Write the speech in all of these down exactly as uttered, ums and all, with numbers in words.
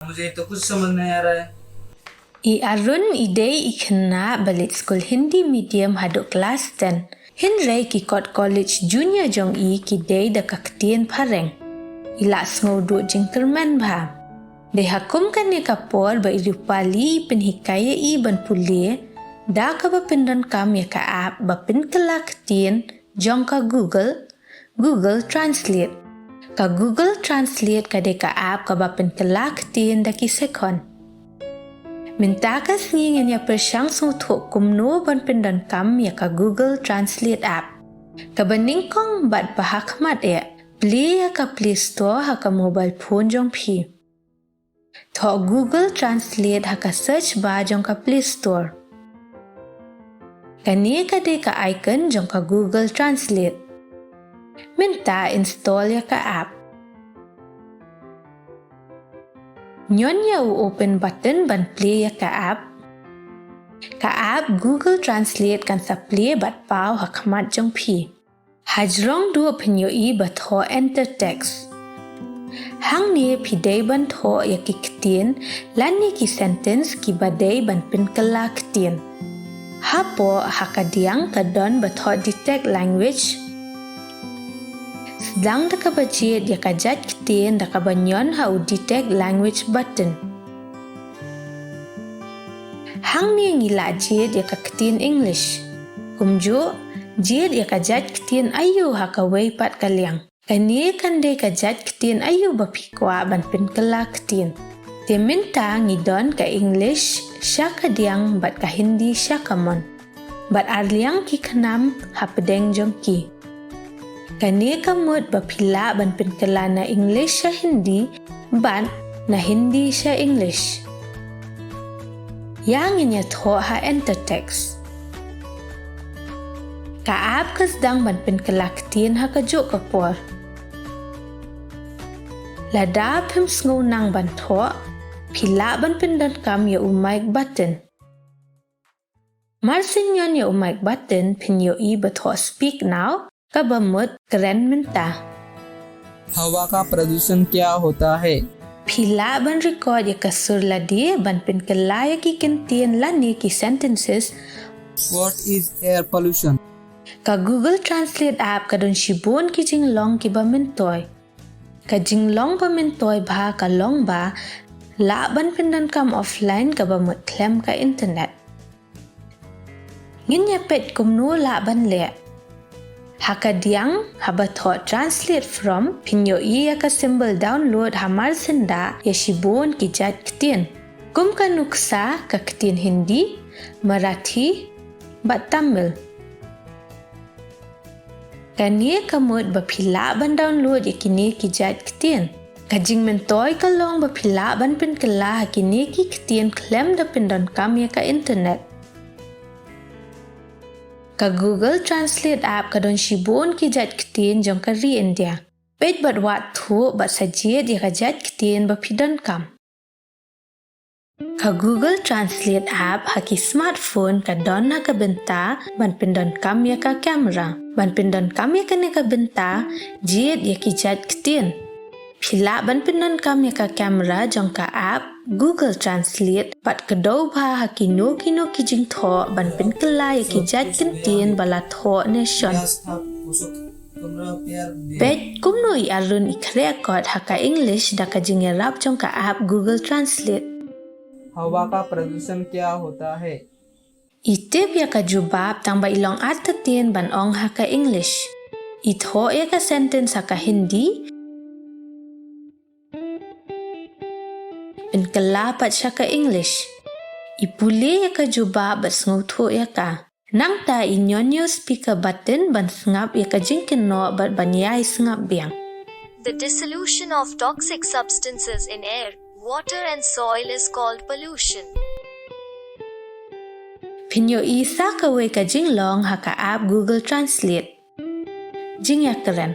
मुझे तो कुछ समझ नहीं आ रहा है। I Arun i dei i khynnah ba leit skul Hindi medium haduh klas ten. Hynrei ki kot college junior jong i ki dei da ka ktien phareng. I la sngew duh jingkyrmen bha. Dei ha kum kane ka por ba i Rupali i pynhikai ïa i ban pule da kaba pyndonkam ïa ka app ba pynkylla ktien jong ka Google, Google Translate. Ka Google Translate ka dei ka app kaba pynkylla ktien da ki second. Mynta ka sngi ngin ïa pyrshang sngewthuh kumno ban pyndonkam ïa ka Google Translate app. Kaba nyngkong bad ba hakhmat eh, plie ïa ka Play Store ha ka mobile phone jong phi. Thoh Google Translate ha ka search bar jong ka Play Store. Kane ka dei ka icon jong ka Google Translate. Mynta install ïa ka app. Ñion ïa u open button ban plie ïa ka app. Ka app Google Translate kan sa plie bad paw ha khmat jong phi. Hajrong duh phin ïohi ba thoh enter text. Hangne phi dei ban thoh ïa ki ktien lane ki sentence kiba dei ban pynkylla ktien. Hapoh ha ka diang ka don ba thoh detect language. Sdang da kaba jied ïa ka jait ktien da kaba ñion ha u detect language button. Hangne ngi la jied ïa ka ktien English. Kumjuh, jied ïa ka jait ktien aïu ha kawei pat ka liang. Kane kan dei ka jait ktien aïu ba phi kwah ban pynkylla ktien. Te mynta ngi don ka English sha ka diang bad ka Hindi sha ka mon. Bad ar liang ki khnam hapdeng jong ki. Kane ka mut ba phi lah ban pynkylla na English sha Hindi bad na Hindi sha English. Ïa ngin ïa thoh ha enter text. Ka app ka sdang ban pynkylla ktien ha kajuh ka por. Lada phim sngew nang ban thoh, phi lah ban pyndonkam ïa u mic button. Mar shen ñion ïa u mic button phin ïohi ba thoh speak now, kaba mut kren mynta. हवा का प्रदूषण क्या होता है? Phi lah ban record ïa ka sur lade ban pynkylla ïa ki kyntien lane ki sentences. What is air pollution? Ka Google Translate app ka don shibun ki jinglong kiba myntoi. Ka jinglong ba myntoi bha ka long ba lah ban pyndonkam offline kaba mut khlem ka internet. Ngin ïa peit kumno lah ban leh. Ha ka diang, haba thoh translate from, phin ïohi ïa ka symbol download ha mar syndah ïa shibun ki jait ktien. Kum ka nuksa ka ktien Hindi, Marathi, bad Tamil. Kane ka mut ba phi lah ban download ïa kine ki jait ktien. Ka jingmyntoi ka long ba phi lah ban pynkylla ha kine ki ktien khlem da pyndonkam ïa ka internet. Ka Google Translate app ka don shibun ki jait ktien jong ka ri India. Peit bad wad thuh bad sa jied ïa ka jait ktien ba phi donkam. Ka Google Translate app ha ki smartphone ka don ha ka bynta ban pyndonkam ïa ka camera. Ban pyndonkam ïa kane ka bynta, jied ïa ki jait ktien. Phi lah ban pyndonkam ïa ka camera jong ka app Google Translate bad kdew bha ha kino kino ki jingthoh ban pynkylla ïa ki jait ktien ba la thoh ne shon. Peit kumno i Arun i khreh kot ha ka English da ka jingïarap jong ka app Google Translate. हवा का प्रदूषण क्या होता है? I tip ïa ka jubab tang ba i long artatien ban ong ha ka English. I thoh ïa ka sentence ha ka Hindi. Pynkylla pat sha ka English. I pule ïa ka jubab bad sngewthuh ïa ka. Nangta i ñion ïa u speaker button ban sngap ïa ka jingkynnoh bad ban ïai sngap biang. The dissolution of toxic substances in air, water and soil is called pollution. Phin ïohi sa kawei ka jinglong ha ka app Google Translate. Jingïakren.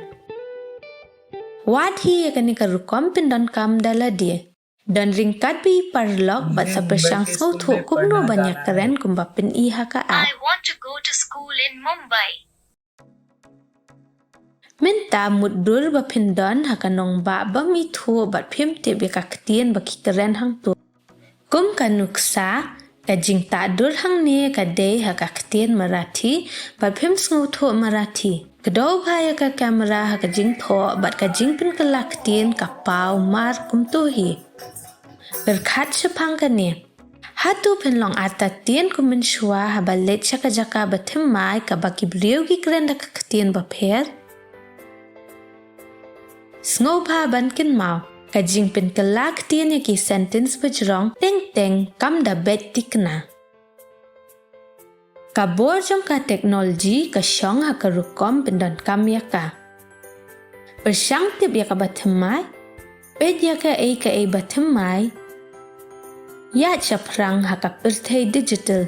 Wad hi ïa kane ka rukom pyndonkam da lade. Don ryngkat bad i paralok bad sa pyrshang sngewthuh kumno ban ïakren kumba pyni ha ka app. I want to go to school in Mumbai. Mynta mutdur ba phin don ha ka nongbah bym ithuh bad phim tip ïa ka ktien ba ki kren hangto. Kum ka nuksa, ka jingtah dur hangne ka dei ha ka ktien Marathi bad phim sngewthuh Marathi. Kdew bha ïa ka kamera ha ka jingthoh bad ka jingpynkylla ktien ka paw mar kumto hi. Pyrkhat shaphang kane. Hato phin long artatien kum mynshuwa haba leit sha ka jaka bathymmai kaba ki briew ki kren da ka ktien bapher? Sngewbha ban kynmaw, ka jingpynkylla ktien ïa ki sentence bajrong teng teng kam da beit thikna. Ka bor jong ka technology ka shong ha ka rukom pyndonkam ïa ka. Pyrshang tip ïa ka bathymmai, peit ïa kaei kaei bathymmai, ïaid shaphrang ha ka pyrthei digital.